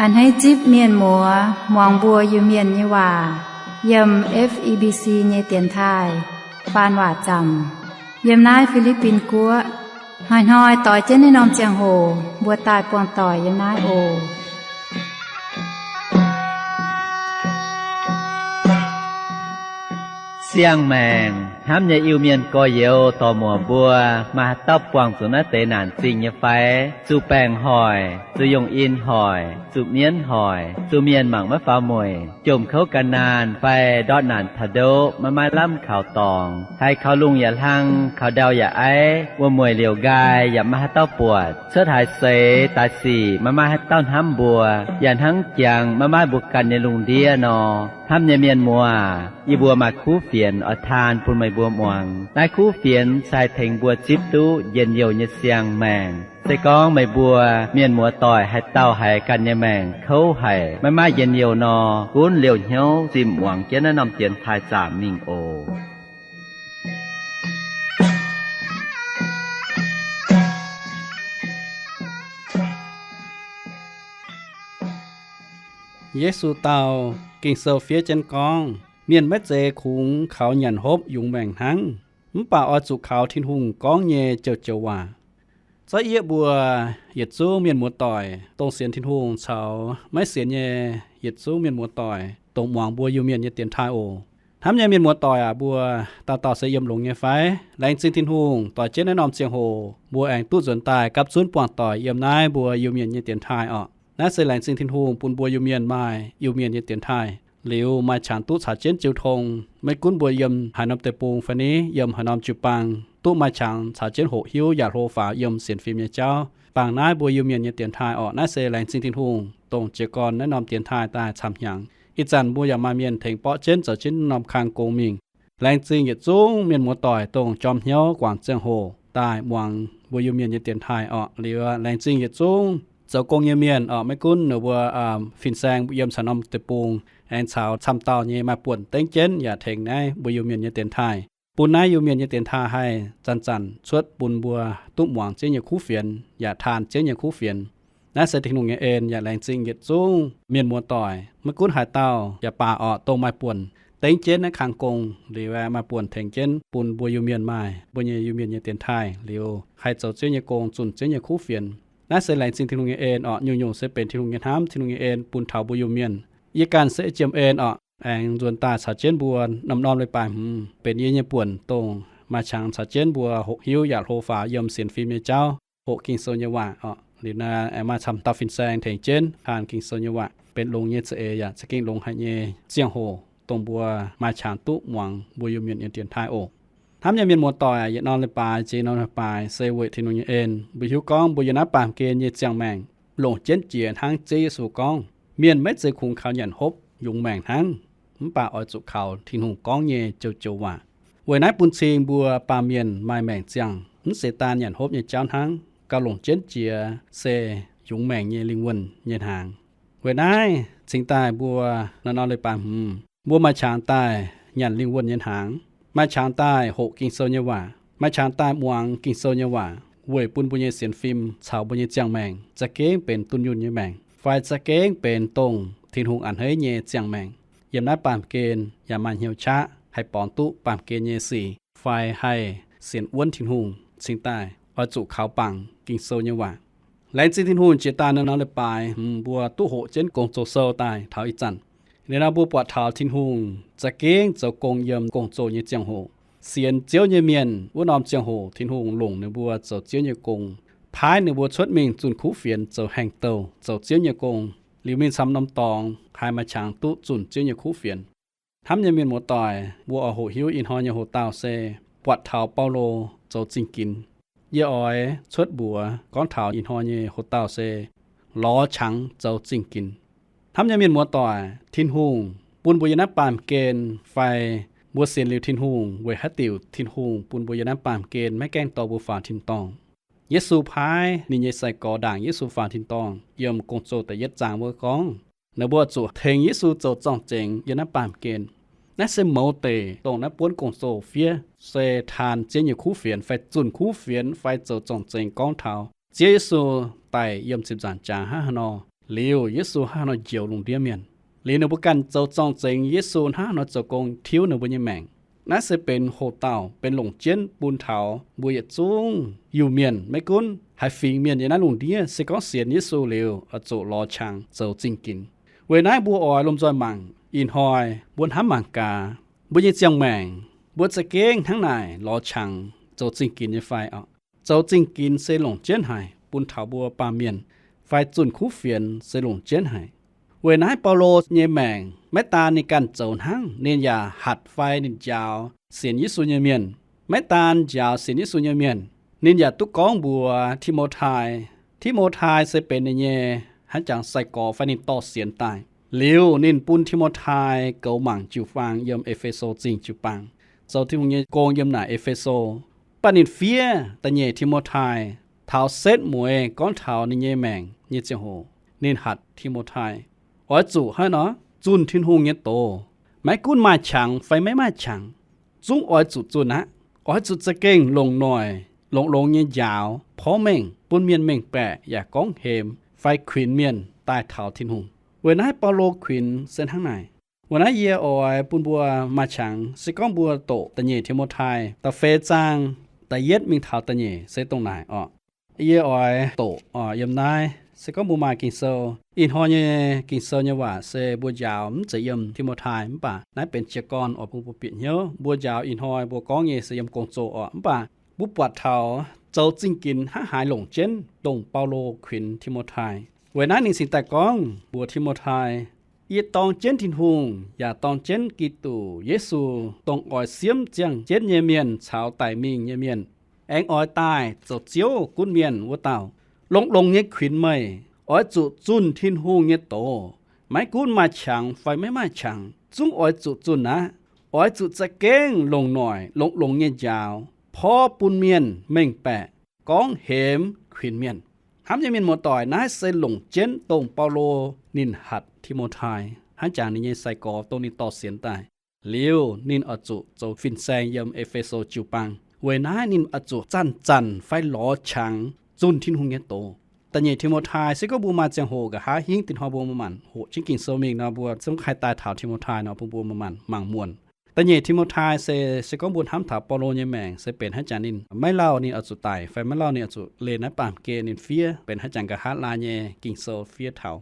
A'hneiv zipv mienh muoz muangx mbuo Iu-Mienh nyei waac yiem F E B C nyei dienx taaih faan waac zaamc yiem naaiv Fi^li^bin Guoqv. Hnoi-hnoi doix jienv naaiv norm ziangh hoc mbuo daaih buangh doic yiem naaiv oc. Siang-maengc hnamv nyei Iu-Mienh gorx-youz dorc-muoc mbuo, maaih haaix dauh buangh zuqc naaiv deix naanc zingh nyei fai? Zuqc baengc hoic, zuqc yongh in hoic, zuqc mienv hoic, zuqc mienh mangc maiv faaux mueic, jomc kouv gan naanh fai ndortv naanc taux ndoqv maiv maaih lamh kaux dorngx, haiz kaux lungh yaac hlang, kaux ndau yaac aiv, wuom-mueic liouc nqaai yaac maiv maaih haaix dauh buatc, cuotv haaix seix daaih sic maiv maaih haaix dauh hnamv mbuo, yaac hnangv jangx maiv maaih mbuo ganh nyei lungh ndiev nor. Hnamv nyei mienh muoz, yie mbuo maaih kuv fienx oix taan bun meih mbuo muangx. Naaiv kuv fienx se haih tengx mbuo zipv duqv njien-youh nyei siang-maengc. Se gorngv meih mbuo mienh muoz-doic haaix dauh haiz ganh nyei maengc kouv haic, maiv maaih njien-youh nor, gunv liouh hnyouv zimh muangx jienv naaiv norm dienx taaih zaamc mingh oc. Yesu dau, Ging-Sou fiev jienv gorngv, mienh maiv zeiz kungx kaux nyanc hopv yungz maengc hnangv, mv baac oix zuqc kaux Tin-Hungh gorngv nyei joux-joux waac. Zaiv yieqv mbuo yietc zungv mienh muoz-doic, dongh sienx Tin-Hungh caux maiv sienx nyei yietc zungv mienh muoz-doic, dongh muangx mbuo Iu-Mienh nyei dienx taaih oc. Hnamv nyei mienh muoz-doic aac, mbuo dauh dauh se yiem longx nyei fai? Laengz zingh Tin-Hungh doix jienv naaiv norm ziangh hoc mbuo aengx duqv nzuonx daaih gapv zunv buangh doic yiem naaiv mbuo Iu-Mienh nyei dienx taaih orqc. Naaiv se laengz zingh Tin-Hungh bun mbuo Iu-Mienh maaih Iu-Mienh nyei dienx taaih. Liuz maaih qangx duqv caux jienv jiu tong, maiv gunv mbuo yiem haaix norm deic-bung fai ni yiem haaix norm jiu-baang, duqv maaih qangx caux jienv hoqc hiuv yaac hlo faaux yiem sienx fim nyei jauv, bangc naaiv mbuo Iu-Mienh nyei dienx taaih orqc. Naaiv se laengz zingh Tin-Hungh dongh jiez gorn naaiv norm dienx taaih daaih camv-hnyangx. Ih zanc mbuo yaac maaih mienh tengx borqv jienv zoux jienv norm kang gong mingh. Laengz zingh yietc zungv mienh muoz-doic dongh jorm hnyouv guangc ziangh hoc daaih muangx mbuo Iu-Mienh nyei dienx taaih orqc. Liuz laengz zingh yietc zungv zoux gong nyei mienh orqc, maiv gunv ninh mbuo fin-saeng yiem caux norm deic-bung, aengx caux camv dauh nyei maaih buonc dengv jienv yaac tengx naaiv mbuo Iu-Mienh nyei dienx taaih, bun naaiv Iu-Mienh nyei dienx taaih haih zanc-zanc cuotv bun mbuo duqv muangx Ziouv nyei kuv fienx yaac taan Ziouv nyei kuv fienx. Naaiv se Tin-Hungh nyei en yaac laengz zingh yietc zungv mienh muoz-doic, maiv gunv haaix dauh yaac baac orqc, dongh maaih buonc dengv jienv naaiv kang gong liuz, maaih buonc tengx jienv bun mbuo Iu-Mienh maaih mbuo nyei Iu-Mienh nyei dienx taaih liuz, haih zoux Ziouv nyei gong, zunh Ziouv nyei kuv fienx. Naaiv se laengz zingh Tin-Hungh nyei en orqc. Nyungc-nyungc se benx Tin-Hungh nyei hnamv, Tin-Hungh nyei en bun taux mbuo Iu-Mienh. Yie ganh se jiem en orqc, aengx nzuonx daaih caux jienv mbuo norm-norm leiz-baaix hmz benx yie nyei buonc dongh maaih qangx caux jienv mbuo hoqc hiuv yaac hlo faaux yiem sienx fim nyei jauv, hoqc Ging-Sou nyei waac orqc. Liuz naaiv aengx maaih camv dauh fin-saeng tengx jienv taan Ging-Sou nyei waac, benx longx nyei za'eix yaac za'gengh longx haic nyei ziangh hoc dongh mbuo maaih qangx duqv muangx mbuo Iu-Mienh nyei dienx taaih oc. Hnamv nyei mienh muoz-doic, yietc norm leiz-baaix jiex norm leiz-baaix se weic Tin-Hungh nyei en. Mbuo hiuv gorngv mbuo yiem naaiv baamh gen nyei ziangh maengc longc jienv jiex hnangv Ziouv Yesu gorngv, mienh maiv zeiz kungx kaux nyanc hopv yungz maengc hnangv, mv baac oix zuqc kaux Tin-Hungh gorngv nyei joux-joux waac. Weic naaiv bun cing mbuo baamh mienh maaih maengc ziangh mv zeiz daan nyanc hopv nyei jauv hnangv, gauh longc jienv jiex se yungz maengc nyei lingh wuonh nyei hnaangx. Weic naaiv cingx daaih mbuo norm-norm leiz-baaix hmz mbuo maaih qangx daaih nyanc lingh wuonh nyei hnaangx, maaih qangx daaih hoqc Ging-Sou nyei waac, maaih qangx daaih muangx Ging-Sou nyei waac weic bun mbuo nyei sienx fim caux mbuo nyei ziangh maengc za'gengh benx dunh yunh nyei maengc, fai za'gengh benx dongh Tin-Hungh a'hneiv nyei ziangh maengc. Yiem naaiv baamh gen yaac maaih hnyouv qaqv haih borngz duqv baamh gen nyei sic fai haih sienx wuonv Tin-Hungh cingx daaih oix zuqc kaux bangc Ging-Sou nyei waac. Laengz zingh Tin-Hungh jiex daaih norm-norm leiz-baaix hmz mbuo duqv hoqc jienv Gong-Zoh sou daaih taux ih zanc. Liuz nor mbuo buatc taux Tin-Hungh za'gengh zoux gong yiem Gong-Zoh nyei ziangh hoc. Sienx Ziouv nyei mienh wuov norm ziangh hoc Tin-Hungh longc ninh mbuo zoux Ziouv nyei gong, paaiv ninh mbuo cuotv mingh zunh kuv fienx zoux haengh douh zoux Ziouv nyei gong. Liuz mingh camv norm dorngx haih maaih qangx duqv zunh Ziouv nyei kuv fienx. Hnamv nyei mienh muoz-doic, mbuo oix hoqc hiuv ih hnoi nyei hoc-dauh se buatc taux Baulo zoux zingh ginx. Yie oix cuotv mbuox gorngv taux ih hnoi nyei hoc-dauh se lorz qangx zoux zingh ginx. Hnamv nyei mienh muoz-doic, Tin-Hungh bun mbuo yiem naaiv baamh gen fai mbuo sienx liuz Tin-Hungh weic haaix diuc Tin-Hungh bun mbuo yiem naaiv baamh gen maiv gaengh dorh mbuo faaux tin-dorngh? Yesu paaiv ninh nyei sai-gorx ndaangc Yesu faaux tin-dorngh. Yiem Gong-Zoh da'yietv zaang wuov gorngv, ninh mbuo zuqc tengx Yesu zoux zorng-zengx yiem naaiv baamh gen. Naaiv se mouz deic dongh naaiv buonv Gong-Zoh fiev se taan Ziouv nyei kuv fienx fai zunh kuv fienx fai zoux zorng-zengx gorngv taux Ziouv Yesu daic yiem ziepc nzaangc jaax hnangv haaix nor, Liuz Yesu hnangv haaix nor njoux lungh ndiev mienh, liuz ninh mbuo ganh zoux zorng-zengx Yesu hnangv haaix nor zoux gong tiuv ninh mbuo nyei maengc. Naaiv se benx hoc dauh, benx longc jienv bun taux mbuo yietc zungv Iu-Mienh, maiv gunv haaix fingx mienh yiem naaiv lungh ndiev, se gorngv sienx Yesu liuz oix zuqc lorz qangx zoux zingh ginx. Weic naaiv mbuo oix lomh nzoih mangc ih hnoi mbuo hnamv mangc gaax, mbuo nyei ziangh maengc mbuo za'gengh hnangv naaic lorz qangx zoux zingh ginx nyei fai? Zoux zingh ginx se longc jienv haic bun taux mbuo baamh mienh, fai zunh kuv fienx se longc jienv haic. Weic naaiv Baulo nyei maengc maiv daan ninh ganh zoux hnangv, ninh yaac hatc fai ninh njaaux sienx Yesu nyei mienh. Maiv daan njaaux sienx Yesu nyei mienh, ninh yaac duqv gorngv mbuox Ti^mo^tai. Ti^mo^tai se benx ninh nyei hnangv jangx sai-gorx fai ninh dorh sienx daaih. Liuz ninh bun Ti^mo^tai goux mangc jiu-baang yiem E^fe^so Zingh jiu-baang, zoux Tin-Hungh nyei gong yiem naaic E^fe^so. Mv baac ninh fiev da'nyeic Ti^mo^tai taux setv mueiz gorngv taux ninh nyei maengc nyei ziangh hoc, ninh hatc Ti^mo^tai, oix zuqc hnangv nor zunh Tin-Hungh nyei doz. Maiv gunv maaih qangx fai maiv maaih qangx, zungv oix zuqc zunh aqv. Oix zuqc za'gengh longc noic longx-longx nyei njaaux porv mengh bun mienh mengh baeqc yaac gorngv hemx fai kuinx mienh daaih taux Tin-Hungh. Weic naaiv Baulo kuinx se hnangv naaic. Weic naaiv yie oix bun mbuo maaih qangx, se gorngv mbuo doqc da'nyeic Ti^mo^tai da'feix zaang da'yietv mingh taux da'nyeic se dongh naaic orqc. Yie oix doqc yiem naaiv, se gorngv mbuo maaih Ging-Sou. Ih hnoi nyei Ging-Sou nyei waac se mbuo njaaux mv zeiz yiem Ti^mo^tai, mv baac naaiv benx jiez gorn oix bun mbuo bieqc hnyouv. Mbuo njaaux ih hnoi mbuo gorngv nyei se yiem Gong-Zoh orqc. Mv baac mbuo buatc taux zoux zingh ginx hnangv haaix longc jienv dongh Baulo kuinx Ti^mo^tai. Weic naaiv ninh cingx daaih gorngv mbuox Ti^mo^tai, yie dorng jienv Tin-Hungh yaac dorng jienv Giduc Yesu, dongh oix siemv ziangh jienv nyei mienh caux daic mingh nyei mienh, aengx oix daaih zoux Ziouv gunv mienh wuov dauh, longx-longx nyei kuinx meih, oix zuqc zunh Tin-Hungh nyei doz. Maiv gunv maaih qangx fai maiv maaih qangx, zungv oix zuqc zunh aqv. Oix zuqc za'gengh longc noic longx-longx nyei njaaux porv bun mienh mengh baeqc, gorngv hemx kuinx mienh. Hnamv nyei mienh muoz-doic, naaiv se longc jienv dongh Baulo ninh hatc Ti^mo^tai hnangv jangx ninh nyei sai-gorx dongh ninh dorh sienx daaih. Liuz ninh oix zuqc zoux fin-saeng yiem E^fe^so jiu-baang. Weic naaiv ninh oix zuqc zanc-zanc fai lorz qangx zunh Tin-Hungh nyei doz. Da'nyeic Ti^mo^tai, se gorngv mbuo maaih ziangh hoc nqa'haav hingv dinh hnoi mbuo manc-manc hoqc jienv Ging-Sou mingh nor, mbuo zungv haih daaih taux Ti^mo^tai nor bun mbuo manc-manc mangc muonc. Da'nyeic Ti^mo^tai se, se gorngv mbuo hnamv taux Baulo nyei maengc se benx hnangv jangx ninh maiv lauh ninh oix zuqc daic fai maiv lauh ninh oix zuqc leih naaiv baamh gen ninh fiev benx hnangv jangx nqa'haav laai nyei Ging-Sou fiev taux.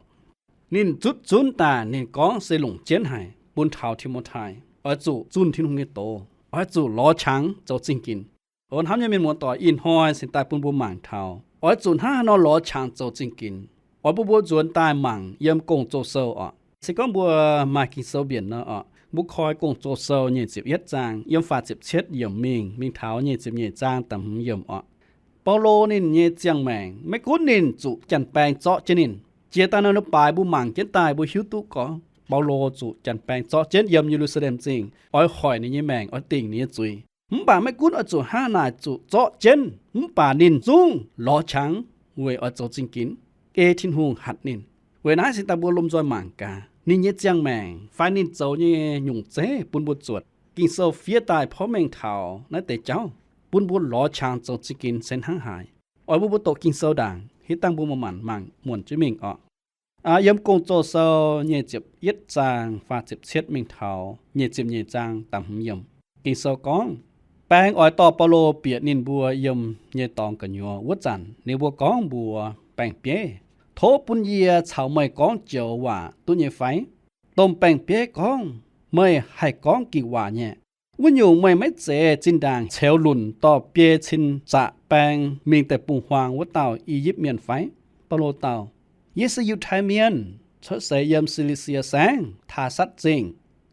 Ninh zutv zunv daaih ninh gorngv se longc jienv haic bun taux Ti^mo^tai, oix zuqc zunh Tin-Hungh nyei doz, oix zuqc lorz qangx zoux zingh ginx. O hnamv nyei mienh muoz-doic, ih hnoi cingx daaih bun mbuo mangc taux oix zuqc hnangv haaix nor lorz qangx zoux zingh ginx. Oix bun mbuo nzuonx daaih mangc yiem Gong-Zoh Sou orqc. Se gorngv mbuo maaih Ging-Sou mbienc nor orqc, mbuo koi Gong-Zoh Sou nyic ziepc yietv zaang yiem faah ziepc cietv yiemc mingh, mingh taux nyic ziepc nyeic zaang da'hmz yiemc orqc. Baulo ninh nyei ziangh maengc maiv gunv ninh zuqc janx-baeng zorqv jienv ninh. Jiex daaih nor, baaix mbuo mangc jienv daaih mbuo hiuv duqv gorngv Baulo zuqc janx-baeng zorqv jienv yiem Ye^lu^saa^lem Zingh oix hoic ninh nyei maengc, oix dingc ninh nyei zuiz. Mv baac maiv gunv oix zuqc hnangv naaic zuqc zorqv jienv, mv baac ninh zungv lorz qangx weic oix zoux zingh ginx, ei Tin-Hungh hatc ninh. Weic naaiv cingx daaih mbuo lomh nzoih mangc gaax ninh nyei ziangh maengc fai ninh zoux nyei nyungc zeiv bun mbuo zuotc. Ging-Sou fiev daaih porv mengh taux naaiv deix jauv bun mbuo lorz qangx zoux zingh ginx se hnangv haaix. Oix bun mbuo doqc Ging-Sou ndaangc, hitv dangh mbuo manc-manc mangc muonc jienv mingh orqc. Yiem Gong-Zoh Sou nyic ziepc yietv zaang faah ziepc cietv mingh taux nyic ziepc nyeic zaang da'hmz yiemc. Ging-Sou gorngv, Baeng oix dorh Baulo bieqc ninh mbuo yiem nyei dorngx gu'nyuoz wuov zanc, ninh mbuo gorngv mbuox baeng-bieiv, Tov bun yie caux meih gorngv joux waac duqv nyei fai? Domh baeng-bieiv gorngv, Meih haih gorngv ging-waac nyei. Wuov nyungc, meih maiv zeiz zinh ndaangc ceux lunc dorh biei cin zaqc baeng mingh deic-bung-huaang wuov dauh I^yipv Mienh fai? Baulo dau, Yie se Yiutai Mienh, cuotv seix yiem Si^li^sia Saengv, Taasatv Zingh,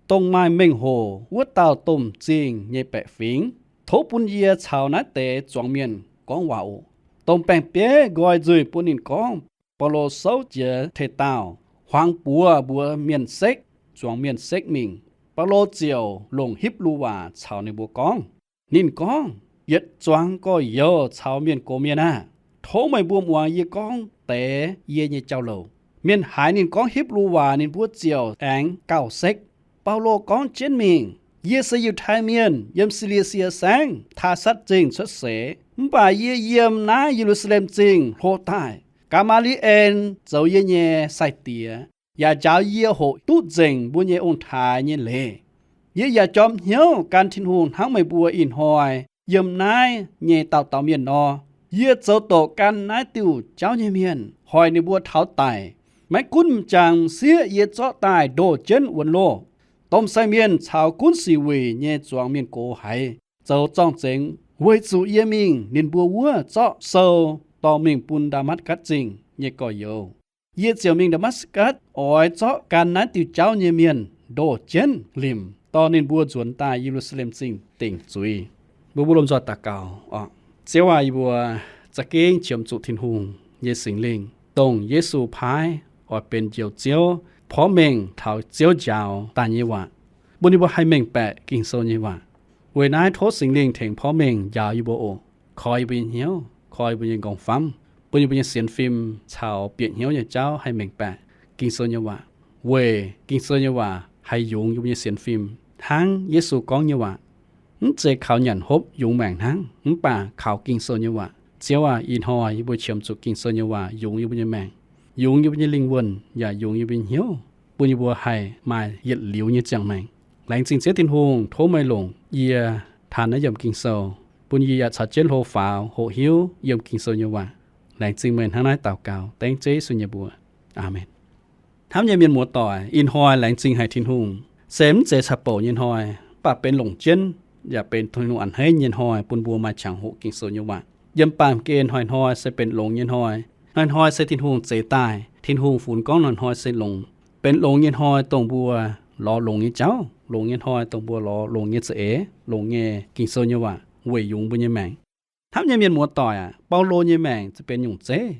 dongh maaih mengh hoc wuov dauh domh zingh nyei baeqc fingx. Tov bun yie caux naaiv deix zuangx mienh gorngv waac oc. Domh baeng-bieiv nqoi nzuih bun ninh gorngv. Baulo souv jiez tei daauh, hmuangx buoz mbuox mienh sekv, zuangx mienh sekv mingh. Baulo ziouc longc Hipv^lu waac caux ninh mbuo gorngv. Ninh gorngv, Yietc zuangx gorx-youz caux mienh gox mienh aah! Tov meih mbuo muangx yie gorngv deix yie nyei jauv-louc. Mienh haiz ninh gorngv Hipv^lu waac, ninh mbuo ziouc aengx gauh sekv. Baulo gorngv jienv mingh, Yie se Yiutai Mienh, yiem Si^li^sia Saengv, Taasatv Zingh cuotv seix. Mv baac yie yiem naaiv Ye^lu^saa^lem Zingh hlo daaih. Gaa^maa^li^en zoux yie nyei sai-diex, yaac njaaux yie hoqc duqv nzengc mbuo nyei ong-taaix nyei leiz. Yie yaac jorm hnyouv gan Tin-Hungh hnangv meih mbuo ih hnoi yiem naaiv nyei dauh dauh mienh nor. Yie zoux doqc gan naaiv diuh jauv nyei mienh, hoic ninh mbuo taux daic. Maiv gunv m'jangc m'sieqv yie zorqv daaih ndoh jienv wuonx loh. Domh sai mienh caux gunv sic wuic nyei zuangx mienh gox haiz zoux zorng-zengx, weic zuqc yie mingh ninh mbuo wuov zorqv sou dorh mingh bun Ndaa^matv^gatc Zingh nyei gorx-youz. Yie ziouc mingh Ndaa^matv^gatc oix zorqv gan naaiv diuh jauv nyei mienh ndoh jienv limc, dorh ninh mbuo nzuonx daaih Ye^lu^saa^lem Zingh dingc zuiz. Mbuo mbuo lomh nzoih daux gaux oc. Ziouv aac, yie mbuo za'gengh qiemx zuqc Tin-Hungh nyei Singx Lingh, dongh Yesu paaiv oix benx Njoux Ziouv, porv mengh taux Ziouv njaaux daaih nyei waac, bun yie mbuo haih mengh baeqc Ging-Sou nyei waac. Weic naaiv tov Singx Lingh tengx porv mengh njaaux yie mbuo oc. Koi yie mbuo nyei hnyouv, koi yie mbuo nyei nqorngv-famv, bun yie mbuo nyei sienx fim caux bieqc hnyouv nyei jauv haih mengh baeqc Ging-Sou nyei waac. Weic Ging-Sou nyei waac haih yungz yie mbuo nyei sienx fim hnangv Yesu gorngv nyei waac. Mv zeiz kaux nyanc hopv yungz maengc hnangv, mv baac kaux Ging-Sou nyei waac. Ziouv aac, ih hnoi yie mbuo qiemx zuqc Ging-Sou nyei waac yungz yie mbuo nyei maengc, yungz yie mbuo nyei lingh wuonh, yaac yungz yie mbuo nyei hnyouv, bun yie mbuo haih maaih yietc liuz nyei ziangh maengc. Laengz zingh Ziouv Tin-Hungh, tov meih longc yie taux naaiv yiemc Ging-Sou, bun yie yaac caux jienv hlo faaux hoqc hiuv yiem Ging-Sou nyei waac. Laengz zingh meih hnangv naaiv daux gaux dengv Ziouv Yesu nyei mbuox. Aamen. Hnamv nyei mienh muoz-doic, ih hnoi laengz zingh haic Tin-Hungh. Se mv zeiz caux bouc nyei hnoi, mv baac benx longc jienv, yaac benx Tin-Hungh a'hneiv nyei hnoi bun mbuo maaih qangx hoqc Ging-Sou nyei waac. Yiem baamh gen hnoi-hnoi se benx longx nyei hnoi. Hnoi-hnoi se Tin-Hungh zeix daaih. Tin-Hungh funx gorngv hnoi-hnoi se longx. Benx longx nyei hnoi dongh mbuo lorz longx nyei jauv, longx nyei hnoi dongh mbuo lorz longx nyei za'eix, longx nyei Ging-Sou nyei waac weic yungz mbuo nyei maengc. Hnamv nyei mienh muoz-doic aac, Baulo nyei maengc za'gengh benx nyungc zeiv.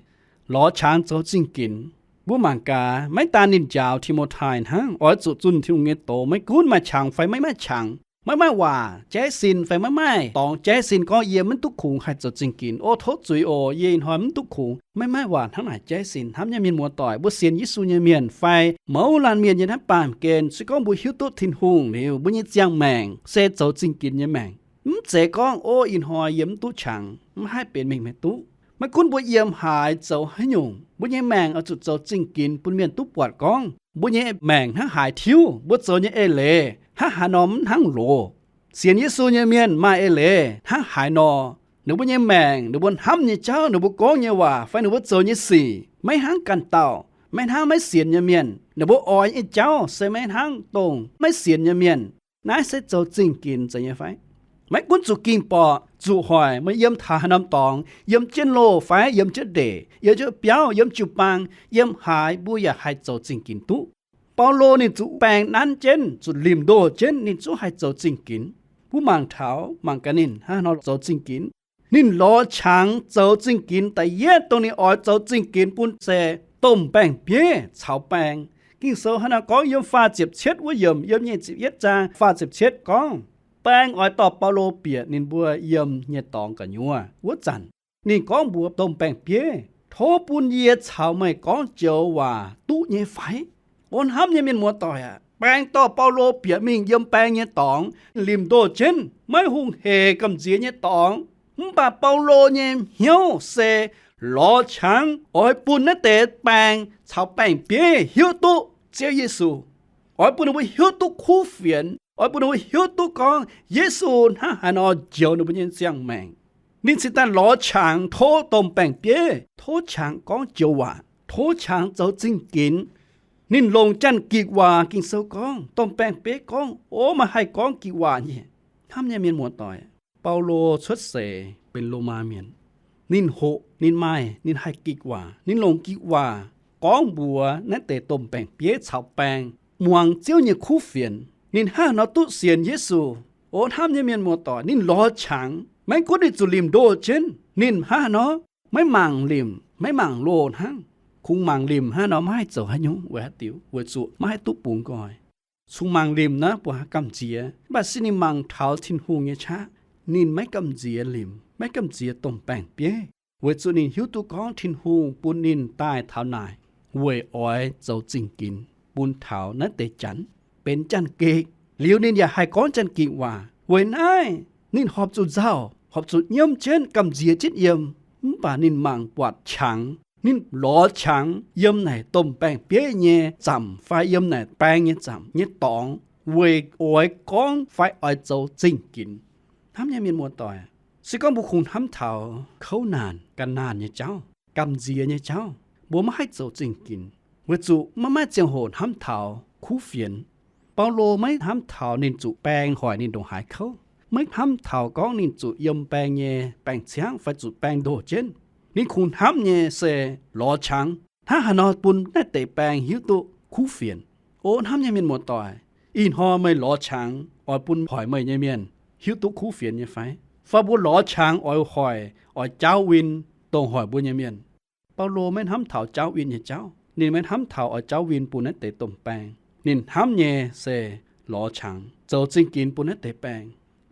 Lorz qangx zoux zingh ginx. Mbuo mangc gaax, maiv daan ninh njaaux Ti^mo^tai hnangv, oix zuqc zunh Tin-Hungh nyei doz, maiv gunv maaih qangx fai maiv maaih qangx, maiv maaih waac jaiv sin fai maiv maaih dorngx jaiv sin gorngv yie mv duqv kungx haih zoux zingh ginx. O tov zuiz oc, yie ih hnoi mv duqv kungx, maiv maaih waac hnangv naaic jaiv sin. Hnamv nyei mienh muoz-doic, mbuo sienx Yesu nyei mienh fai mouz laanh mienh yiem naaiv baamh gen, se gorngv mbuo hiuv duqv Tin-Hungh liuz, mbuo nyei ziangh maengc se zoux zingh ginx nyei maengc. Mv zeiz gorngv, o, ih hnoi yie mv duqv qangx, mv haih benx mingh maiv duqv. Maiv gunv mbuo yiem haaix zoux haaix nyungc, mbuo nyei maengc oix zuqc zoux zingh ginx bun mienh duqv buatc gorngv mbuo nyei maengc hnangv haaix tiuv, mbuo zoux nyei eix leiz hnangv haaix nor mv hnangv loz. Sienx Yesu nyei mienh maaih eix leiz hnangv haaix nor, ninh mbuo nyei maengc, ninh mbuo hnamv nyei jauv, ninh mbuo gorngv nyei waac fai ninh mbuo zoux nyei sic maiv hnangv ganh dauh, maiv hnangv maiv sienx nyei mienh. Ninh mbuo oix nyei jauv se maiv hnangv dongh maiv sienx nyei mienh. Naaiv se zoux zingh ginx zeiz nyei fai? Maiv gunv zuqc ging-borqc, zuqc hoic, meih yiem taux haaix norm dorngx, yiem jienv loh fai yiem jienv ndeic, yiem jienv biauv, yiem jiu-baang, yiem haaix mbuo yaac haih zoux zingh ginx duqv. Baulo ninh zuqc baeng nanv jienv, zuqc limh ndoh jienv, ninh zungv haih zoux zingh ginx. Mbuo mangc taux, mangc gaax ninh hnangv haaix nor zoux zingh ginx. Ninh lorz qangx zoux zingh ginx. Da'yietv dongh ninh oix zoux zingh ginx bun se domh baeng-bieiv caux baeng. Ging-Sou hnangv haaix nor gorngv yiem faah ziepc cietv wuov yiemc, yiem nyic ziepc yietv zaang faah ziepc cietv gorngv, baeng oix dorh Baulo bieqc ninh mbuo yiem nyei dorngx gu'nyuoz wuov zanc, ninh gorngv mbuox domh baeng-bieiv, tov bun yie caux meih gorngv joux waac duqv nyei fai? O hnamv nyei mienh muoz-doic aac, baeng dorh Baulo bieqc mingh yiem baeng nyei dorngx, limh ndoh jienv, maiv hungh hec gamh nziex nyei dorngx. Mv baac Baulo nyei hnyouv se lorz qangx oix bun naaiv deix baeng caux baeng-bieiv hiuv duqv Ziouv Yesu. Oix bun ninh mbuo hiuv duqv kuv fienx. Oix bun ninh mbuo hiuv duqv gorngv Yesu hnangv haaix nor njoux ninh mbuo nyei ziangh maengc. Ninh cingx daaih lorz qangx tov domh baeng-bieiv, tov qangx gorngv joux waac, tov qangx zoux zingh ginx. Ninh longc janx-gikc waac, Ging-Sou gorngv, domh baeng-bieiv gorngv, O, meih haih gorngv gikc waac nyei. Hnamv nyei mienh muoz-doic, Baulo cuotv seix benx Lomaa Mienh. Ninh hoqc, ninh maaih, ninh haih gikc waac, ninh longc gikc waac gorngv mbuox naaiv deix domh baeng-bieiv caux baeng muangx Ziouv nyei kuv fienx. Ninh hnangv haaix nor duqv sienx Yesu? O hnamv nyei mienh muoz-doic, ninh lorz qangx. Maiv gunv ninh zuqc limh ndoh jienv, ninh hnangv haaix nor, maiv mangc limh, maiv mangc loh hnangv. Kungx mangc limh hnangv haaix nor maiv haih zoux haaix nyungc, weic haaix diuc? Maiv haih duqv bungx nqoi. Cunx mangc limh naaiv buatc haaix gamh nziex, mv baac se ninh mangc taux Tin-Hungh nyei qaqv, ninh maiv gamh nziex limh, maiv gamh nziex domh baeng-bieiv, weic zuqc ninh hiuv duqv gorngv Tin-Hungh bun ninh daaih taux naaic weic oix zoux zingh ginx bun taux naaiv deix janx, benx janx-gikc. Liuz ninh yaac haih gorngv janx-gikc waac. Weic naaiv ninh horpc zuqc nzauh, horpc zuqc nyiemv jienv, gamh nziex jienv yiem, mv baac ninh mangc buatc qangx. Ninh lorz qangx yiem naaic domh baeng-bieiv nyei zamc fai yiem naaic baeng nyei zamc nyei dorngx weic oix gorngv fai oix zoux zingh ginx. Hnamv nyei mienh muoz-doic, se gorngv mbuo kungx hnamv taux kouv naanc, ga'naanh nyei jauv, gamh nziex nyei jauv, mbuo maiv haih zoux zingh ginx, weic zuqc maiv maaih ziangh hoc hnamv taux kuv fienx. Baulo maiv hnamv taux ninh zuqc baeng hoic ninh ndongc haaix kouv, maiv hnamv taux gorngv ninh zuqc yiem baeng nyei baeng-ciangv fai zuqc baeng ndoh jienv. Ninh kungx hnamv nyei se lorz qangx hnangv haaix nor bun naaiv deix baeng hiuv duqv kuv fienx. O hnamv nyei mienh muoz-doic, ih hnoi meih lorz qangx oix bun hoic meih nyei mienh hiuv duqv kuv fienx nyei fai? Fai mbuo lorz qangx oix hoic, oix jaauv win dongh hoic mbuo nyei mienh? Baulo maiv hnamv taux jaauv win nyei jauv. Ninh maiv hnamv taux oix jaauv win bun naaiv deix domh baeng. Ninh hnamv nyei se lorz qangx zoux zingh ginx bun naaiv deix baeng.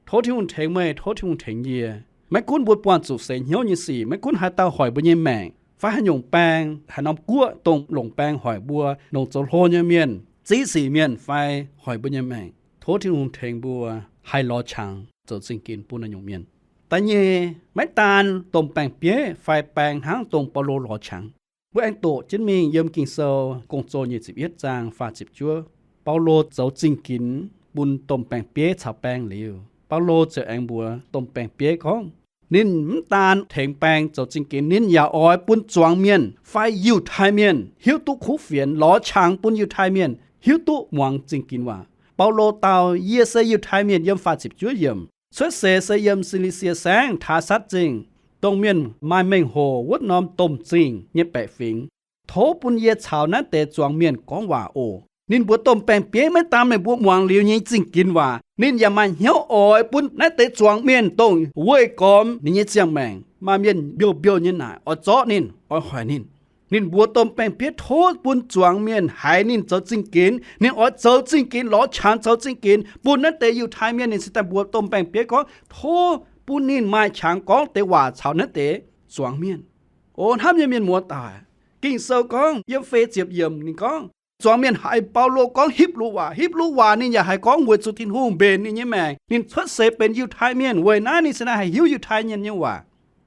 Tov Tin-Hungh tengx meih, tov Tin-Hungh tengx yie. Maiv gunv mbuo buangh zuqc seix hnyouv nyei sic, maiv gunv haaix dauh hoic mbuo nyei maengc fai haaix nyungc baeng, haaix norm guoqv dongh longc baeng hoic mbuo, longc zoux hlo nyei mienh, ziqv sic mienh fai hoic mbuo nyei maengc, tov Tin-Hungh tengx mbuo haih lorz qangx zoux zingh ginx bun naaiv nyungc mienh. Da'nyeic, maiv daan domh baeng-bieiv fai baeng hnangv dongh Baulo lorz qangx. Mbuo aengx doqc jienv mingh yiem Ging-Sou Gong-Zoh nyic ziepc yietv zaang faah ziepc juov, Baulo zoux zingh ginx bun domh baeng-bieiv caux baeng liuz, Baulo ziouc aengx mbuox domh baeng-bieiv gorngv, ninh mv daan tengx baeng zoux zingh ginx, ninh yaac oix bun zuangx mienh fai Yiutai Mienh hiuv duqv kuv fienx, lorz qangx bun Yiutai Mienh hiuv duqv muangx zingh ginx waac. Baulo dau, yie se Yiutai Mienh, yiem faah ziepc juov yiemc, cuotv seix se yiem Si^li^sie Saengv, Taa^satv Zingh, dongh mienh maaih mengh hoc wuov norm domh zingh nyei baeqc fingx. Tov bun yie caux naaiv deix zuangx mienh gorngv waac oc. Ninh mbuox domh baeng-bieiv maiv daan meih mbuo muangx liuz nyei zingh ginx waac, ninh yaac maaih hnyouv oix bun naaiv deix zuangx mienh dongh weih gormx ninh nyei ziangh maengc, maaih mienh mbiouh mbiouh nyei naaic oix zorqv ninh, oix hoic ninh. Ninh mbuox domh baeng-bieiv tov bun zuangx mienh haiz ninh zoux zingh ginx. Ninh oix zoux zingh ginx, lorz qangx zoux zingh ginx bun naaiv deix Yiutai Mienh. Ninh cingx daaih mbuox domh baeng-bieiv gorngv, tov bun ninh maaih qangx gorngv deix waac caux naaiv deix zuangx mienh. O hnamv nyei mienh muoz-doic, Ging-Sou gorngv yiem feix ziepc yiemc ninh gorngv, zuangx mienh haiz Baulo gorngv Hipv^lu waac. Hipv^lu waac ninh yaac haih gorngv weic zuqc Tin-Hungh mbenc ninh nyei maengc, ninh cuotv seix benx Yiutai Mienh. Weic naaiv ninh cingx daaih haih hiuv Yiutai Mienh nyei waac.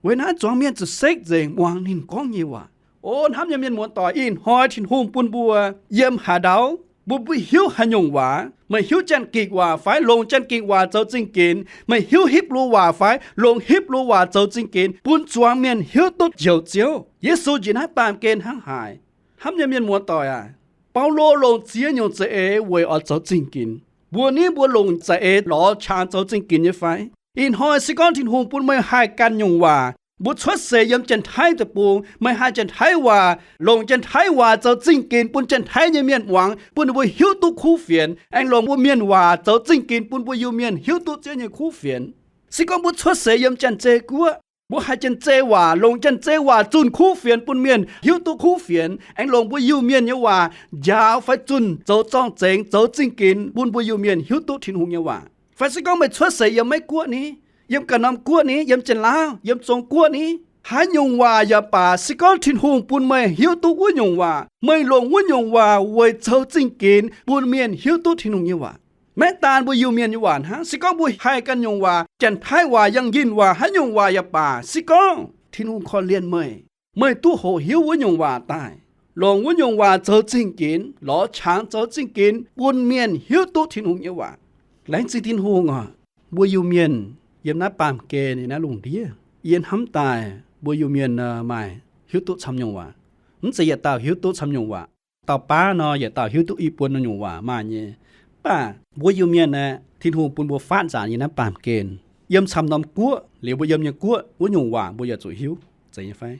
Weic naaiv zuangx mienh zuqc sekv nzengc muangx ninh gorngv nyei waac. O hnamv nyei mienh muoz-doic, ih hnoi Tin-Hungh bun mbuo yiem haaix ndau, bun mbuo hiuv haaix nyungc waac. Meih hiuv Janx-Gikc waac fai longc Janx-Gikc waac zoux zingh ginx? Meih hiuv Hipv^lu waac fai longc Hipv^lu waac zoux zingh ginx? Bun zuangx mienh hiuv duqv Njoux Ziouv Yesu njiec naaiv baamh gen hnangv haaix. Hnamv nyei mienh muoz-doic aac, Baulo longc ziex nyungc za'eix weic oix zoux zingh ginx. Mbuo ni, mbuo longc za'eix lorz qangx zoux zingh ginx nyei fai? Ih hnoi se gorngv Tin-Hungh bun meih haih ganh nyungc waac, mbuo cuotv seix yiem Janx-Taiv Deic-Bung, meih haih Janx-Taiv waac, longc Janx-Taiv waac zoux zingh ginx bun Janx-Taiv nyei mienh muangx, bun ninh mbuo hiuv duqv kuv fienx, aengx longc mbuo Mienh waac zoux zingh ginx bun mbuo Iu-Mienh hiuv duqv Ziouv nyei kuv fienx. Se gorngv mbuo cuotv seix yiem Janx-Zei Guoqv, mbuo haih Janx-Zei waac, longc Janx-Zei waac zunh kuv fienx bun mienh hiuv duqv kuv fienx, aengx longc mbuo Iu-Mienh nyei waac njaaux fai zunh zoux zorng-zengx, zoux zingh ginx bun mbuo Iu-Mienh hiuv duqv Tin-Hungh nyei waac. Fai se gorngv meih cuotv seix yiem Meiv Guoqv ni, yiem ganh norm guoqv ni, yiem Janx-Laauv, yiem Zong Guoqv ni, haaix nyungc waac yaac baac, se gorngv Tin-Hungh bun meih hiuv duqv wuov nyungc waac, meih longc wuov nyungc waac weic zoux zingh ginx bun mienh hiuv duqv Tin-Hungh nyei waac. Maiv daan mbuo Iu-Mienh nyei waac hnangv, se gorngv mbuo haih ganh nyungc waac, Janx-Taiv waac, yangh yinh waac, haaix nyungc waac yaac baac, se gorngv Tin-Hungh korv-lienh meih, meih duqv hoqc hiuv wuov nyungc waac daaih, longc wuov nyungc waac zoux zingh ginx, lorz qangx zoux zingh ginx bun mienh hiuv duqv Tin-Hungh nyei waac. Laengz zingh Tin-Hungh oc. Mbuo Iu-Mienh yiem naaiv baamh gen, yiem naaiv lungh ndiev, yie hnamv daaih mbuo Iu-Mienh maaih hiuv duqv camv nyungc waac. Mv zeiz yietc dauh hiuv duqv camv nyungc waac. Dauh baav nor, yietc dauh hiuv duqv i buo nyungc waac maaih nyei. Mv baac mbuo Iu-Mienh aeqv, Tin-Hungh bun mbuo faatv nzaanx yiem naaiv baamh gen. Yiem camv norm guoqv, liuz mbuo yiem nyei guoqv wuov nyungc waac mbuo yaac zuqc hiuv, zeiz nyei fai?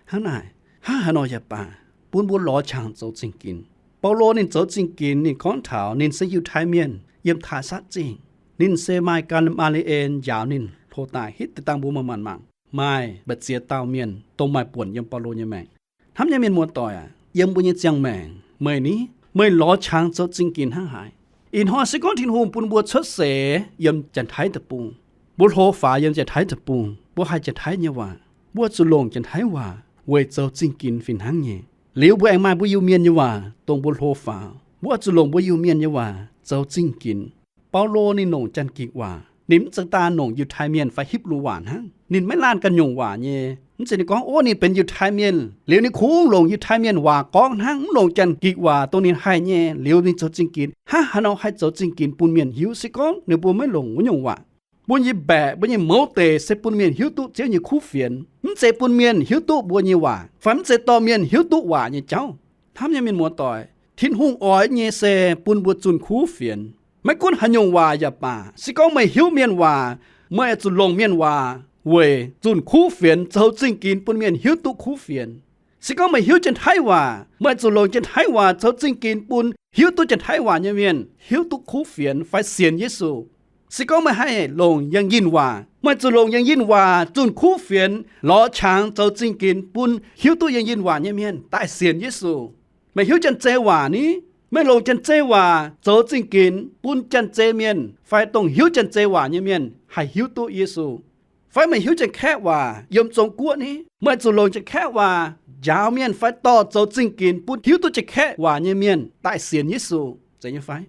Hnangv naaic, hnangv haaix nor yaac baac, bun mbuo lorz qangx zoux zingh ginx. Baulo ninh zoux zingh ginx, ninh gorngv taux ninh se Yiutai Mienh yiem Taa^satv Zingh. Ninh se maaih Gaa^maa^li^en njaaux ninh hlo daaih, hitv deix dangh mbuo maaih maanc mangc, maaih mba'ziex dauh mienh dongh maaih buonc yiem Baulo nyei maengc. Hnamv nyei mienh muoz-doic aac, yiem mbuo nyei ziangh maengc meih ni, meih lorz qangx zoux zingh ginx hnangv haaix? Ih hnoi se gorngv Tin-Hungh bun mbuo cuotv seix yiem Janx-Taiv Deic-Bung, mbuo hlo faaux yiem Janx-Taiv Deic-Bung, mbuo haih Janx-Taiv nyei waac, mbuo oix zuqc longc Janx-Taiv waac weic zoux zingh ginx fih hnangv nyei. Liuz mbuo aengx maaih mbuo Iu-Mienh nyei waac dongh mbuo hlo faaux, mbuo oix zuqc longc mbuo Iu-Mienh nyei waac zoux zingh ginx. Baulo ninh longc Janx-Gikc waac, ninh mv zeiz daan longc Yiutai Mienh fai Hipv^lu waac hnangv. Ninh maiv laanh ganh nyungc waac nyei. Mv zeiz ninh gorngv, ov, ninh benx Yiutai Mienh liuz ninh kungx longc Yiutai Mienh waac gorngv hnangv, mv longc Janx-Gikc waac dongh ninh haih nyei liuz ninh zoux zingh ginx. Hnangv haaix nor haih zoux zingh ginx bun mienh hiuv? Se gorngv ninh mbuo maiv longc wuov nyungc waac, mbuo nyei mbaeqc, mbuo nyei mouz deic se bun mienh hiuv duqv Ziouv nyei kuv fienx, mv zeiz bun mienh hiuv duqv mbuo nyei waac, fai mv zeiz dorh mienh hiuv duqv waac nyei jauv. Hnamv nyei mienh muoz-doic, Tin-Hungh oix nyei se bun mbuo zunh kuv fienx. Maiv gunv haaix nyungc waac yaac baac, se gorngv meih hiuv mienh waac, meih oix zuqc longc mienh waac weic zunh kuv fienx, zoux zingh ginx bun mienh hiuv duqv kuv fienx. Se gorngv meih hiuv Janx-Taiv waac, meih oix zuqc longc Janx-Taiv waac zoux zingh ginx bun hiuv duqv Janx-Taiv waac nyei mienh hiuv duqv kuv fienx fai sienx Yesu. Se gorngv meih haih longc Yangh Yinh waac, meih zuqc longc Yangh Yinh waac zunh kuv fienx, lorz qangx zoux zingh ginx bun hiuv duqv Yangh Yinh waac nyei mienh daaih sienx Yesu. Meih hiuv Janx-Zei waac ni, meih longc Janx-Zei waac zoux zingh ginx bun Janx-Zei mienh fai dongh hiuv Janx-Zei waac nyei mienh haih hiuv duqv Yesu. Fai meih hiuv Janx-Kaeqv waac yiem Zong-Guoqv ni, meih zuqc longc Janx-Kaeqv waac njaaux mienh fai dorh zoux zingh ginx bun hiuv duqv Janx-Kaeqv waac nyei mienh daaih sienx Yesu, zeiz nyei fai?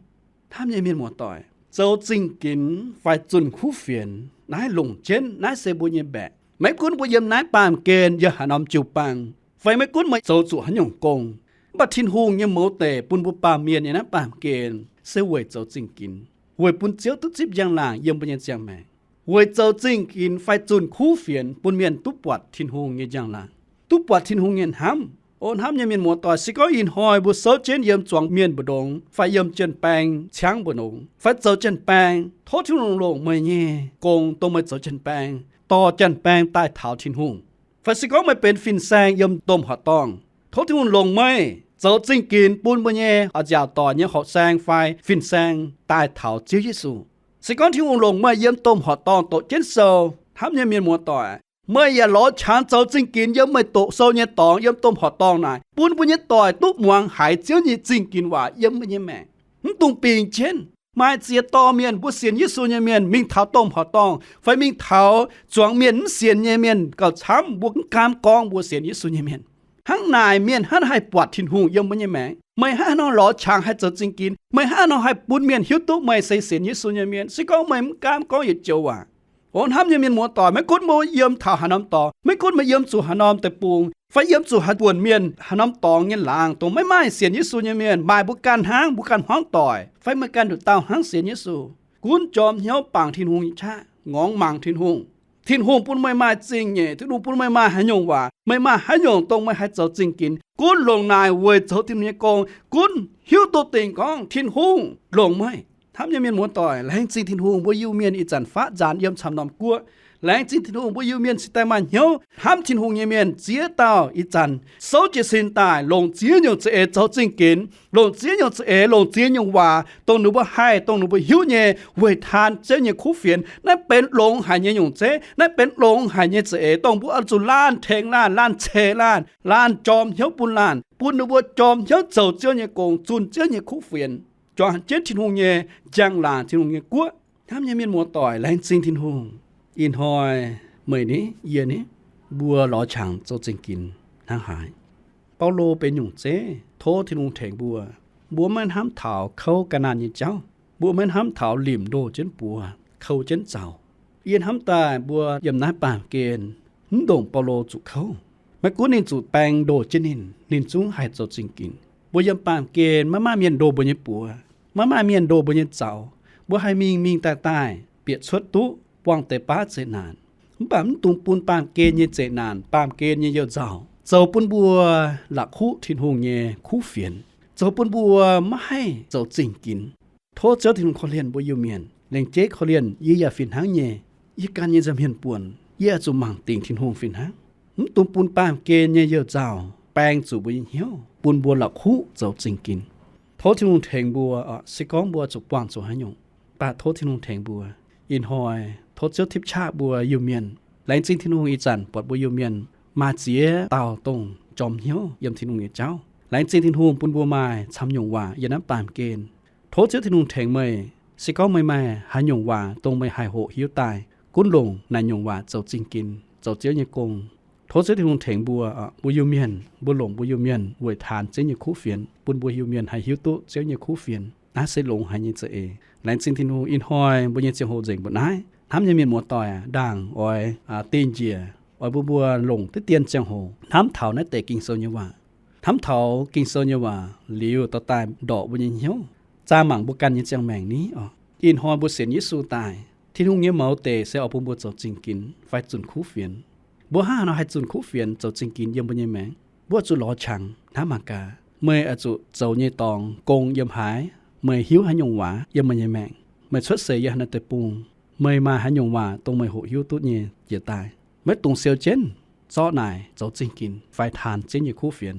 Hnamv nyei mienh muoz-doic, zoux zingh ginx fai zunh kuv fienx naaiv longc jienv, naaiv se mbuo nyei mbaeqc. Maiv gunv mbuo yiem naaiv baamh gen yiem haaix norm jiu-baang, fai maiv gunv meih zoux zuqc haaix nyungc gong, mv baac Tin-Hungh nyei mouz deic bun mbuo baamh mienh yiem naaiv baamh gen se weic zoux zingh ginx, weic bun Ziouv duqv zipv njang-laangc yiem mbuo nyei ziangh maengc, weic zoux zingh ginx fai zunh kuv fienx bun mienh duqv buatc Tin-Hungh nyei njang-laangc, duqv buatc Tin-Hungh nyei hnamv. O hnamv nyei mienh muoz-doic, se gorngv ih hnoi mbuo souv jienv yiem zuangx mienh mbu'ndongx fai yiem janx-baeng ciangv mbu'ndongx fai zoux janx-baeng, tov Tin-Hungh longc meih nyei gong dongh meih zoux janx-baeng, dorh janx-baeng daaih taux Tin-Hungh. Fai se gorngv meih benx fin-saeng yiem domh horqc dorngh, tov Tin-Hungh longc meih zoux zingh ginx bun mbuo nyei a'nziaauc doic nyei horqc saeng fai fin-saeng daaih taux Ziouv Yesu. Se gorngv Tin-Hungh longc meih yiem domh horqc dorngh doqc jienv sou, hnamv nyei mienh muoz-doic, meih yaac lorz qangx zoux zingh ginx yiem meih doqc sou nyei dorngx yiem domh horqc dorngh naaic, bun mbuo nyei doic duqv muangx haiz Ziouv nyei zingh ginx waac yiem mbuo nyei maengc. Mv dungx bingx jienv. Maaih ziex dorh mienh mbuo sienx Yesu nyei mienh mingh taux domh horqc dorngh fai mingh taux zuangx mienh mv sienx nyei mienh gauh camv, mbuo mv gaamv gorngv mbuo sienx Yesu nyei mienh. Hnangv naaic mienh hnangv haih buatc Tin-Hungh yiem mbuo nyei maengc. Meih hnangv haaix nor lorz qangx haih zoux zingh ginx? Meih hnangv haaix nor haih bun mienh hiuv duqv meih se sienx Yesu nyei mienh, se gorngv meih mv gaamv gorngv yietc joux waac? O hnamv nyei mienh muoz-doic, maiv gunv mbuo yiem taux haaix norm dorngx, maiv gunv meih yiem zuqc haaix norm deic-bung fai yiem zuqc haaix buonc mienh, haaix norm dorngx nyei laangz dongh maiv maaih sienx Yesu nyei mienh, maaih mbuo ganh hnangv, mbuo ganh hmuangv doic fai meih ganh nduqc dauh hnangv sienx Yesu, gunv jorm hnyouv bangc Tin-Hungh nyei qaqv, ngorngx mangc Tin-Hungh. Tin-Hungh bun meih maaih zingh nyeic, Tin-Hungh bun meih maaih haaix nyungc waac, meih maaih haaix nyungc dongh meih haih zoux zingh ginx, gunv longc naaic weic zoux Tin-Hungh nyei gong, gunv hiuv duqv dingc gorngv Tin-Hungh longc meih. Hnamv nyei mienh muoz-doic, laengz zingh Tin-Hungh, mbuo Iu-Mienh ih zanc faatv nzaanx yiem camv norm guoqv. Laengz zingh Tin-Hungh, mbuo Iu-Mienh cingx daaih maaih hnyouv hnamv Tin-Hungh nyei mienh ziex dauh ih zanc souv jiez sin daaih, longc ziex nyungc za'eix zoux zingh ginx, longc ziex nyungc za'eix, longc ziex nyungc waac dongh ninh mbuo haih, dongh ninh mbuo hiuv nyei, weic taan Ziouv nyei kuv fienx. Naaiv benx longx haic nyei nyungc zeiv, naaiv benx longx haic nyei za'eix, dongh mbuo oix zuqc laanh tengx laanh, laanh ceix laanh, laanh jorm hnyouv bun laanh, bun ninh mbuo jorm hnyouv zoux Ziouv nyei gong, zunh Ziouv nyei kuv fienx, juangc jienv Tin-Hungh nyei njang-laangc, Tin-Hungh nyei guoqv. Hnamv nyei mienh muoz-doic, laengz zingh Tin-Hungh. Ih hnoi meih ni, yie ni, mbuo lorz qangx zoux zingh ginx hnangv haaix? Baulo benx nyungc zeiv tov Tin-Hungh tengx mbuo. Mbuo maiv hnamv taux kouv ga'naanh nyei jauv. Mbuo maiv hnamv taux limc ndoh jienv buoz, kouv jienv zaux. Yie hnamv daaih mbuo yiem naaiv baamh gen mv ndongc Baulo zuqc kouv. Maiv gunv ninh zuqc baeng ndoh jienv ninh, ninh zungv haih zoux zingh ginx. Mbuo yiem baamh gen maiv maaih mienh ndoh mbuo nyei buoz, maiv maaih mienh ndoh mbuo nyei zaux. Mbuo haih mingh mingh daaih daaih, bieqc cuotv duqv buangh deix baav zeqc naanc. Mv baac mv dungx bun baamh gen nyei zeqc naanc, baamh gen nyei youh nzauh zoux bun mbuo la'kuqv Tin-Hungh nyei kuv fienx, zoux bun mbuo maiv haih zoux zingh ginx. Tov Ziouv Tin-Hungh korv-lienh mbuo Iu-Mienh, laengz jeiv korv-lienh yie yaac fih hnangv nyei. Yie ganh nyei nza'hmien buonc, yie oix zuqc mangc dingc Tin-Hungh fih hnangv. Mv dungx bun baamh gen nyei youh nzauh baeng zuqc mbuo nyei hnyouv, bun mbuo la'kuqv zoux zingh ginx. Tov Tin-Hungh tengx mbuo oc, se gorngv mbuo zuqc buangh zuqc haaix nyungc, mv baac tov Tin-Hungh tengx mbuo. Ih hnoi tov Ziouv tipv qaqv mbuo Iu-Mienh. Laengz zingh Tin-Hungh ih zanc buatc mbuo Iu-Mienh maaih ziex dauh dongh jorm hnyouv yiem Tin-Hungh nyei jauv. Laengz zingh Tin-Hungh bun mbuo maaih camv nyungc waac yiem naaiv baamh gen. Tov Ziouv Tin-Hungh tengx meih. Se gorngv meih maaih haaix nyungc waac dongh meih haih hoqc hiuv daaih, gunv longc naaic nyungc waac zoux zingh ginx, zoux Ziouv nyei gong. Tov Ziouv Tin-Hungh tengx mbuo, mbuo Iu-Mienh, mbuo longc mbuo Iu-Mienh weic taanx Ziouv nyei kuv fienx, bun mbuo Iu-Mienh haih hiuv duqv Ziouv nyei kuv fienx. Naaiv se longx haic nyei za'eix. Laengz zingh Tin-Hungh. Ih hnoi mbuo nyei ziangh hoc nzengc mbuoqc naaiv. Hnamv nyei mienh muoz-doic, ndaangc oix dingh njiec oix bun mbuo longc diqv dien ziangh hoc hnamv taux naaiv deix Ging-Sou nyei waac. Hnamv taux Ging-Sou nyei waac liuz dorh daaih ndorqc mbuo nyei hnyouv, zaah mangc mbuo ganh nyei ziangh maengc ni oc. Ih hnoi mbuo sienx Yesu daaih, Tin-Hungh nyei mouz deic se oix bun mbuo zoux zingh ginx fai zunh kuv fienx. Mbuo hnangv haaix nor haih zunh kuv fienx zoux zingh ginx yiem mbuo nyei maengc? Mbuo zuqc lorz qangx hnamv mangc gaax, meih oix zuqc zoux nyei dorngx gong yiem haaix? Meih hiuv haaix nyungc waac yiem meih nyei maengc? Meih cuotv seix yiem haaix norm deic-bung? Meih maaih haaix nyungc waac dongh meih hoqc hiuv duqv nyei jiex daaih? Maiv dungx siou jienv zorqv naaic zoux zingh ginx fai taan Ziouv nyei kuv fienx.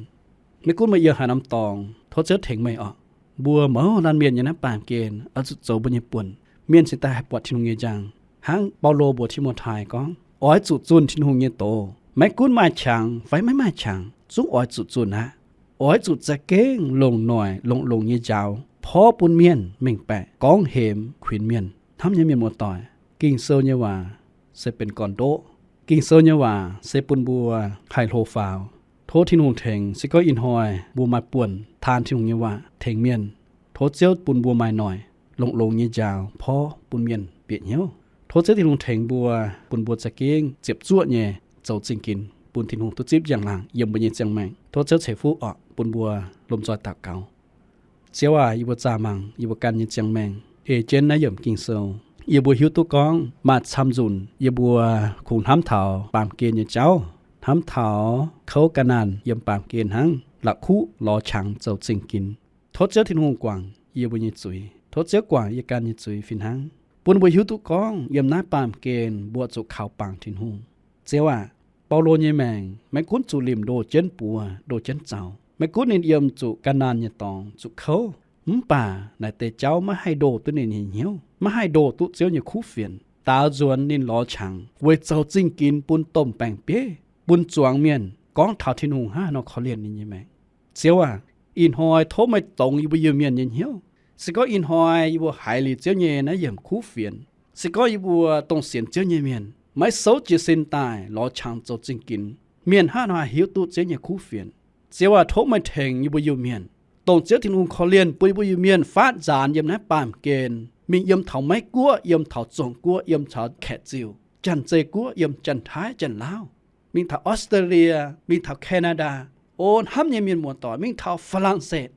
Maiv gunv meih yiem haaix norm dorngx, tov Ziouv tengx meih oc. Mbuo mouz laanh mienh nyei naaiv baamh gen oix zuqc zoux mbuo nyei buonc, mienh cingx daaih haih buatc Tin-Hungh nyei njang. Hnangv Baulo mbuox Ti^mo^tai gorngv, oix zuqc zunh Tin-Hungh nyei doz. Maiv gunv maaih qangx fai maiv maaih qangx, zungv oix zuqc zunh aqv. Oix zuqc za'gengh longc noic longx-longx nyei njaaux porv bun mienh mengh baeqc, gorngv hemx kuinx mienh. Hnamv nyei mienh muoz-doic, Ging-Sou nyei waac se benx gorn-ndoqv. Ging-Sou nyei waac se bun mbuo haih hlo faaux. Tov Tin-Hungh tengx, se gorngv ih hnoi mbuo maaih buonc taan Tin-Hungh nyei waac tengx mienh, tov Ziouv bun mbuo maaih noic longx-longx nyei njaaux porv bun mienh bieqc hnyouv. Tov Ziouv Tin-Hungh tengx mbuo, bun mbuo za'gengh ziepc zuoqv nyei zoux zingh ginx bun Tin-Hungh duqv zipv njang-laangc yiem mbuo nyei ziangh maengc. Tov Ziouv ceix fuqv oc, bun mbuo lomh nzoih daux gaux. Ziouv aac, yie mbuo zaah mangc yie mbuo ganh nyei ziangh maengc, ei jienv naaiv yiemc Ging-Sou, yie mbuo hiuv duqv gorngv maaih camv nzunc yie mbuo kungx hnamv taux baamh gen nyei jauv, hnamv taux kouv ga'naanh yiem baamh gen hnangv, la'kuqv lorz qangx zoux zingh ginx. Tov Ziouv Tin-Hungh guangc yie mbuo nyei zuiz. Tov Ziouv guangc yie ganh nyei zuiz fih hnangv, bun mbuo hiuv duqv gorngv yiem naaiv baamh gen mbuo zuqc kaux bangc Tin-Hungh. Ziouv aac, Baulo nyei maengc maiv gunv zuqc limh ndoh jienv buoz ndoh jienv zaux, maiv gunv ninh yiem zuqc ga'naanh nyei dorngx, zuqc kouv, mv baac naaic deix jauv maiv haih ndoh duqv ninh nyei hnyouv, maiv haih ndoh duqv Ziouv nyei kuv fienx. Daaux nzuonx ninh lorz qangx weic zoux zingh ginx bun domh baeng-bieiv, bun zuangx mienh gorngv taux Tin-Hungh hnangv haaix nor korv-lienh ninh nyei maengc. Ziouv aac, ih hnoi tov meih dongz yie mbuo Iu-Mienh nyei hnyouv. Se gorngv ih hnoi yie mbuo haiz liuz Ziouv nyei naaiv yiemc kuv fienx, se gorngv yie mbuo dongh sienx Ziouv nyei mienh maiv souv jiez sin daaih lorz qangx zoux zingh ginx, mienh hnangv haaix nor haih hiuv duqv Ziouv nyei kuv fienx? Ziouv aac, tov meih tengx yie mbuo Iu-Mienh, dongh Ziouv Tin-Hungh korv-lienh bun yie mbuo Iu-Mienh faatv nzaanx yiem naaiv baamh gen, mingh yiem taux Meiv-Guoqv, yiem taux Zuangx Guoqv, yiem taux Kaeqv-Ziuh, Janx-Zei Guoqv, yiem Janx-Taiv, Janx-Laauv, mingh taux Australia, mingh taux Canada, o hnamv nyei mienh muoz-doic, mingh taux Faa^lan^setv.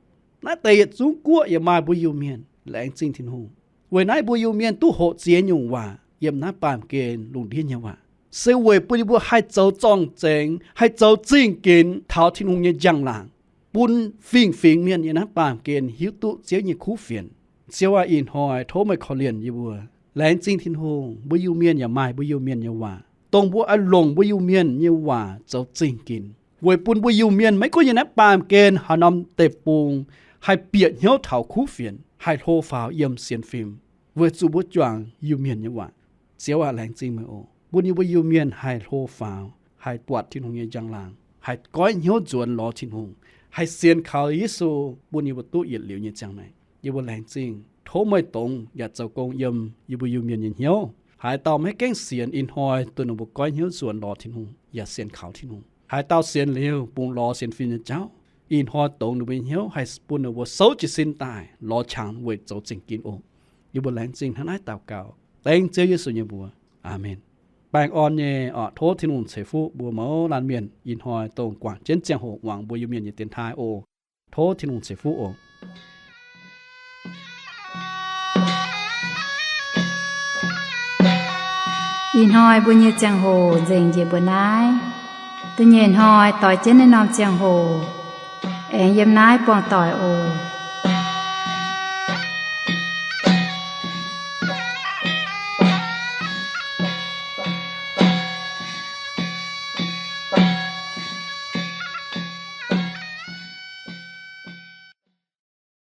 Naaiv deix yietc zungv guoqv yaac maaih mbuo Iu-Mienh. Laengz zingh Tin-Hungh weic naaiv mbuo Iu-Mienh duqv hoqc ziex nyungc waac yiem naaiv baamh gen lungh ndiev nyei waac, se weic bun yie mbuo haih zoux zorng-zengx, haih zoux zingh ginx taux Tin-Hungh nyei njang-laangc, bun fingx-fingx mienh yiem naaiv baamh gen hiuv duqv Ziouv nyei kuv fienx. Ziouv aac, ih hnoi tov meih korv-lienh yie mbuo. Laengz zingh Tin-Hungh, mbuo Iu-Mienh yaac maaih mbuo Iu-Mienh nyei waac, dongh mbuo oix longc mbuo Iu-Mienh nyei waac zoux zingh ginx, weic bun mbuo Iu-Mienh maiv gunv yiem naaiv baamh gen haaix norm deic-bung haih bieqc hnyouv taux kuv fienx, haih hlo faaux yiem sienx fim, weic zuqc mbuo juangc Iu-Mienh nyei waac. Ziouv aac, laengz zingh meih oc, bun yie mbuo Iu-Mienh haih hlo faaux, haih buatc Tin-Hungh nyei njang-laangc, haih goiv hnyouv nzuonx lorz Tin-Hungh, haih sienx kaux Yesu, bun yie mbuo duqv yietc liuz nyei ziangh maengc. Yie mbuo laengz zingh, tov meih dongz yaac zoux gong yiem yie mbuo Iu-Mienh nyei hnyouv. Haaix dauh maiv gaengh sienx, ih hnoi dongh ninh mbuo goiv hnyouv nzuonx lorz Tin-Hungh yaac sienx kaux Tin-Hungh. Haaix dauh sienx liuz bungx lorz sienx fim nyei jauv, ih hnoi dongz ninh mbuo nyei hnyouv haih bun ninh mbuo souv jiez sin daaih lorz qangx weic zoux zingh ginx oc. Yie mbuo laengz zingh hnangv naaiv daux gaux dengv Ziouv Yesu nyei mbuox. Aamen. Baengh orn nyei oc, tov Tin-Hungh ceix fuqv mbuo mouz laanh mienh ih hnoi dongh guangc jienv ziangh hoc muangx mbuo Iu-Mienh nyei dienx taaih oc. Tov Tin-Hungh ceix fuqv oc. Ih hnoi mbuo nyei ziangh hoc nzengc njiec mbuo naaiv. Da'nyeic hnoi doix jienv naaiv norm ziangh hoc aengx yiem naaiv buangh doic oc.